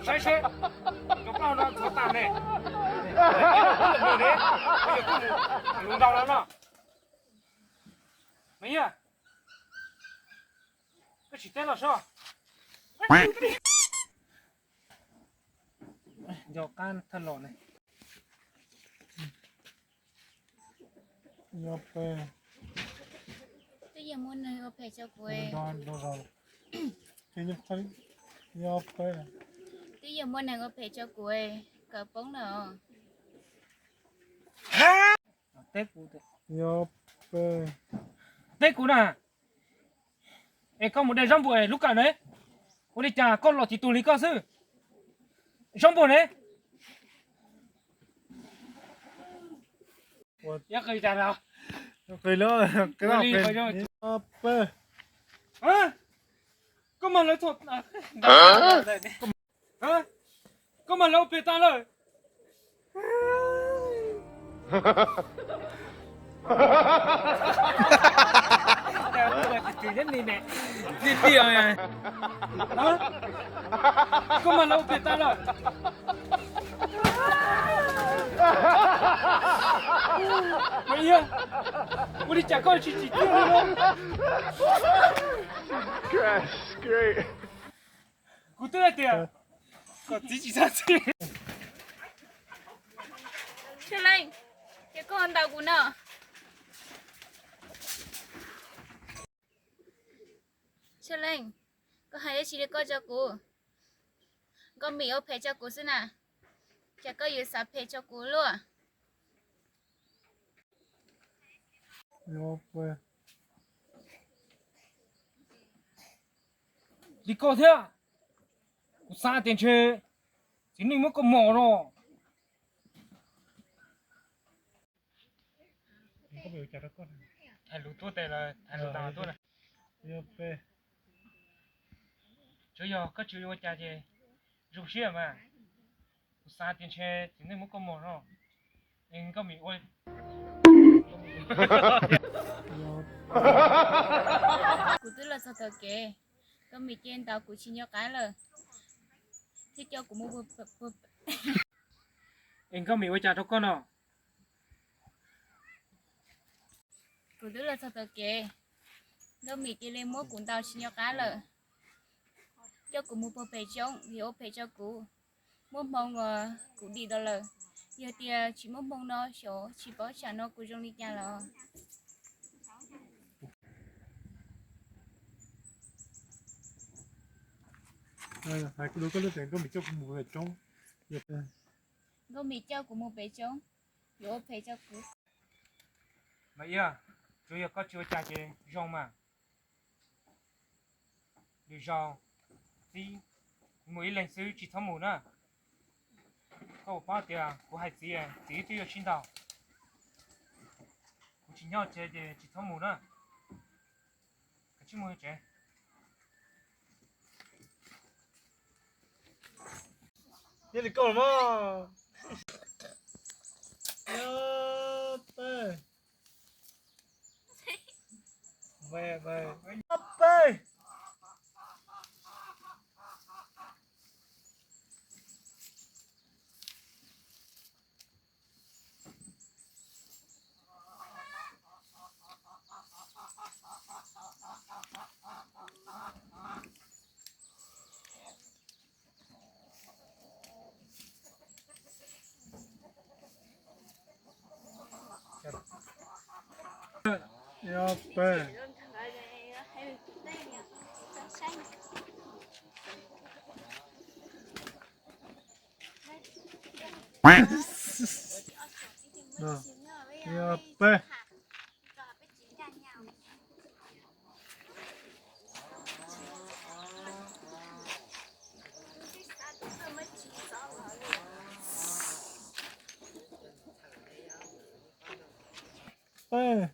Saib seb, tus plaub no ntxuav tas ne. Lus ntau no no. Me Yias, koj tsis teb los sob. Nco qab thawj los ne. Nco peb. Twb yog muaj neeg ua phem rau kuv. Nco peb. Twb yog muaj neeg ua phem rau kuv, kawm poob lawm. Teb kuv, nco peb. Teb kuv na. Es koj mus de zaub npua lub kawm ne, ua li cas koj los tsis tus li koj xwb? Zaub npua ne. Qis lawm, qis lawm. Koj mas lawv txog, koj mas lawv ua phem tas lawm. Koj mas lawv ua phem tas lawm. Ua li cas koj tsis tsim txiaj li no? Kuv twb hais tias kom txiv tsis txhob txi. Tshaj Leej, ces koj ntaus kuv no. Leej, koj hais dab tsi li koj rau kuv? Nkauj Mim ua phem rau kuv xwb na, cas koj yuav xav phem rau kuv luaj? Li koj thiab, kuv xav tias ntshe txiv neej muab koj mos no. Hais lus tuaj tes los hais lus tas tuaj na. Tsuav yog koj tsis ua cas ces zoo siab mas. Kuv xav tias ntshe txiv neej muab koj mos no. Es Nkauj Mim ua. Kuv twb los txog tom kev, Nkauj Mim cia ntaus kuv tsis nco qab lawm, thiab coj kuv mus puag. Es Nkauj Mim ua cas rau koj no? Kuv twb los txog tom kev, Nkauj Mim cia li muab kuv ntaus tsis nco qab lawm, coj kuv mus puag pem roob vim ua phem rau kuv. Muaj hmoo uas kuv dim los lawm, yog tias tsis muaj hmoo no xyov tsis paub tsam no kuv zoo li cas los. Hais kuv lus koj lub tias Nkauj Mim coj kuv mus pem roob. Nkauj Mim coj kuv mus pem roob, yuav ua phem rau kuv. Mas Iab, tsuav yog koj tsis ua cas ces zoo mas. Lwm zaus txiv mus ib leeg xwb tsis txhob mus na. Koj puas paub tias kuv hais txiv, txiv twb yuav sib ntaus. Kuv tsis nyob tsev ces tsis txhob mus na. Kav tsij mus tsev. Yog li koj los mas. Peb. Yog peb. Yog peb. Peb.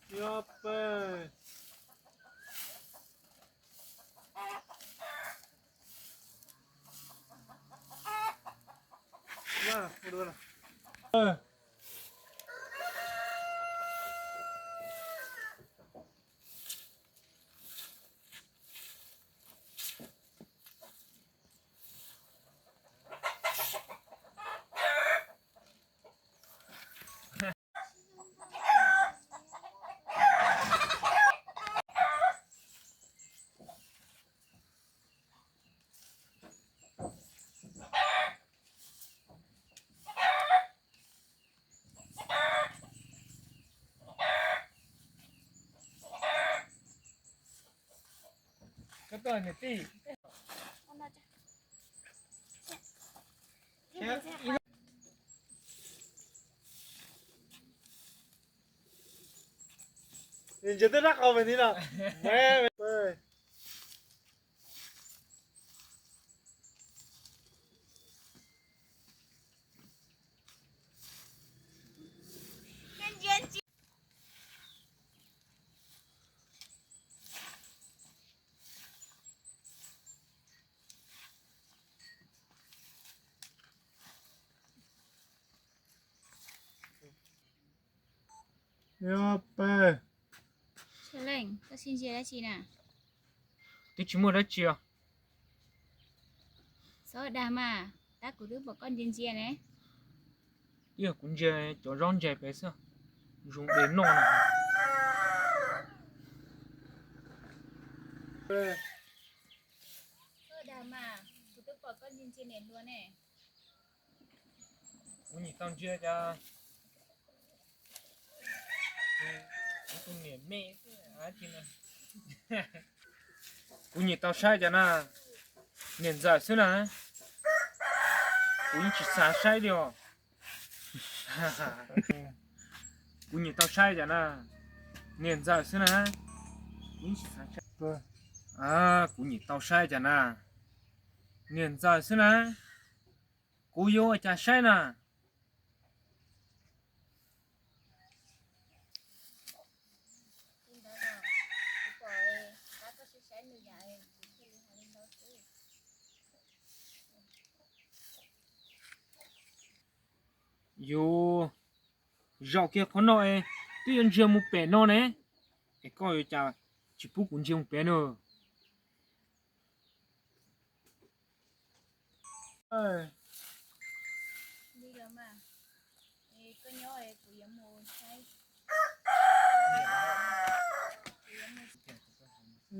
Yog peb. Koj tuaj niam tij. Ntsia tej rab qau me ntsis no. Yog peb. Leej, koj sib ntsia dab tsi na? Twb tsis muaj dab tsi os. Txhob dag mas, tab kuv twb pom koj ntsia ntsia ne. Twb yog kuv ntsia cov zaub ntses pem xwb, zoo de noj na. Txhob dag mas, kuv twb pom koj ntsia ntsia niam hluas ne. Kuv nyiam tau ntsia cov, kuv tus niam me, kuv nyiam tau saib cov na, niam ntxawm xwb na, kuv yeej tsis xav saib li os. Kuv nyiam tau saib cov na, niam ntxawm xwb na, kuv yeej tsis xav saib. Kuv nyiam tau saib cov na, niam ntxawm xwb na, kuv yuav ua cas saib na. Yus zaum kiag qhov no es twb yuav ntsiag mus pem no ne, es koj yuav cas tsis pub kuv ntsiag mus pem no?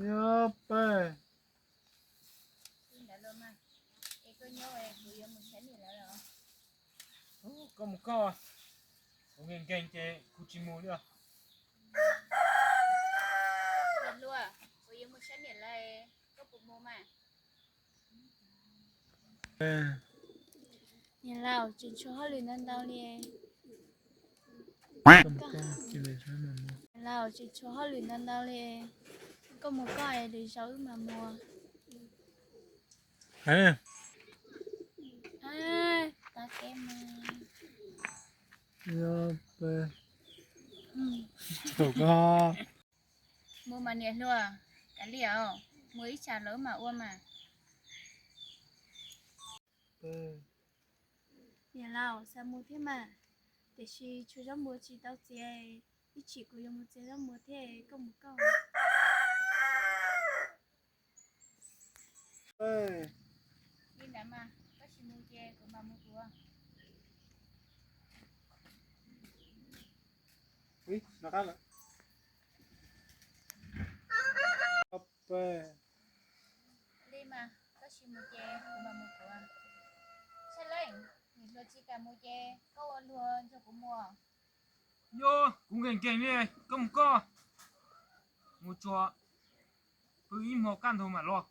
Yog peb. Koj mus koj, kuv nkees nkees ces kuv tsis mus li os. Niam laus, tseem tshuav hauj lwm ntau ntau li. Niam laus, tseem tshuav hauj lwm ntau ntau li. Koj mus koj es lwm zaus wb mam mus. Tav kev mas. Mus mas niam hluas, kav liam os, mus ib tsam lawv mam ua mas. Niam laus, xav mus thiab mas, tiam sis tshuav zaub npua tsis tau txiav, ib chim kuv yuav mus txiav zaub npua thiab, koj mus koj. Li ntawd mas koj tsis mus ces kuv mam mus kuv. Li mas koj tsis mus ces kuv mam mus kuv. Tshaj leej, niam hluas tsis kam mus ces koj ua luag nrog kuv mus. Yog kuv nkees nkees li, koj mus koj, mus tsuas pw ib hmo kaj ntug mam los.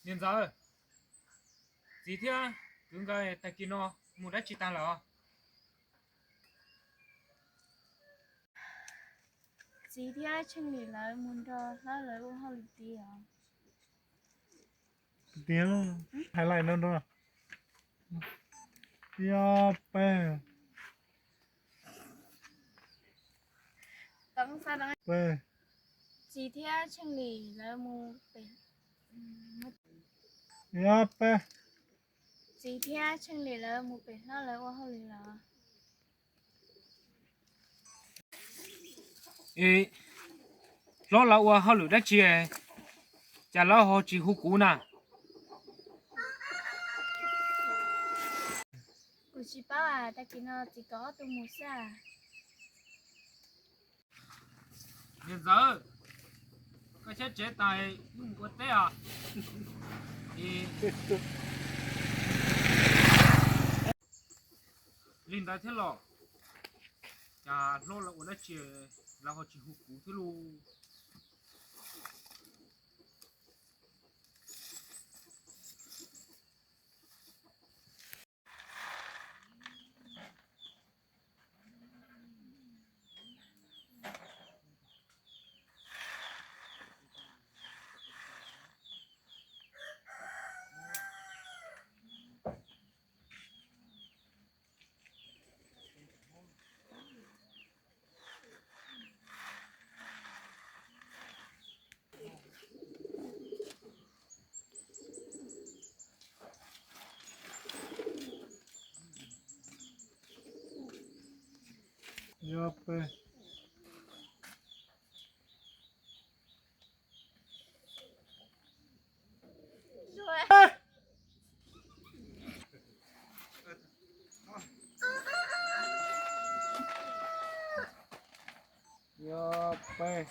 Niam ntxawm, txiv thiab kwv nkawd tag kis no mus dab tsi tag lawm? Txiv thiab Tsheej Lis lawv mus nrog hlob lawv ua hauj lwm tid os. Tiag, hais laiv no nrog. Yog peb. Txiv thiab Tsheej Lis lawv mus pem. Yog peb. Txiv thiab Tsheej Lis lawv mus pem hlob lawv ua hauj lwm los? Es hlob lawv ua hauj lwm dab tsi, cas lawv ho tsis hu kuv na? Kuv tsis paub as, tag kis no txiv kom ob tug mus xwb as. Niam ntxawm, koj xyab tsev tas wb mus ua teb os. Li ntawd thiab los, cas hlob lawv ua dab tsi lawv ho tsis hu kuv thiab lauj? Yog peb. Yog peb.